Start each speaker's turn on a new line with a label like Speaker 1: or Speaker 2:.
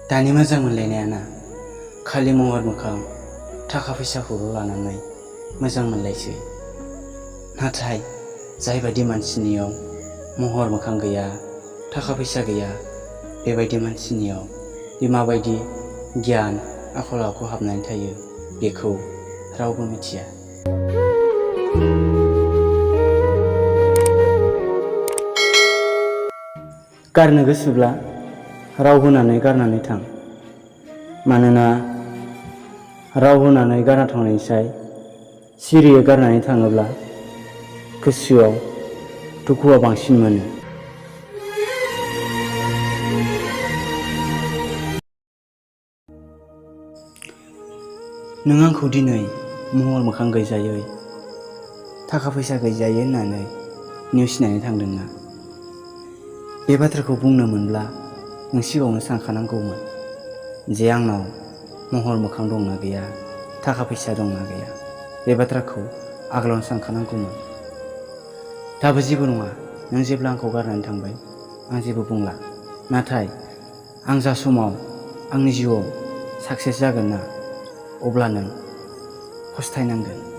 Speaker 1: दानि मोजां मोनलायनायाना खालि महर मोखां थाखा फैसाखौल' लानानै मोजां मोनलायसै। नाथाय जायबायदि मानसिनियाव महर मोखां गैया, थाखा फैसा गैया, बेबायदि मानसिनियाव दि माबायदि गियान आखल आखु हाबनानै थायो बेखौ रावबो मिथिया। गारनो गोसोब्ला राव होनानै गारनानै थां। मानोना राव होनानै गारना थांनायनिसाय सिरियै गारनानै थाङोब्ला गोसोआव दुखुआ बांसिन मोनो। नों आंखौ दिनै महर मोखां गैजायै, थाखा फैसा गैजायै होननानै नेवसिनानै थांदोंना? बे बाथ्राखौ बुंनो मोनब्ला नों सिगाङावनो सानखानांगौमोन जे आंनाव महर मोखां दंना गैया, थाखा फैसा दंना गैया। बे बाथ्राखौ आगोलावनो सानखानांगौमोन। दाबो जेबो नङा, नों जेब्ला आंखौ गारनानै थांबाय आं जेबो बुंला। नाथाय आं जा समाव आंनि जिउआव साक्सेस जागोन ना, अब्ला नों फस्थायनांगोन।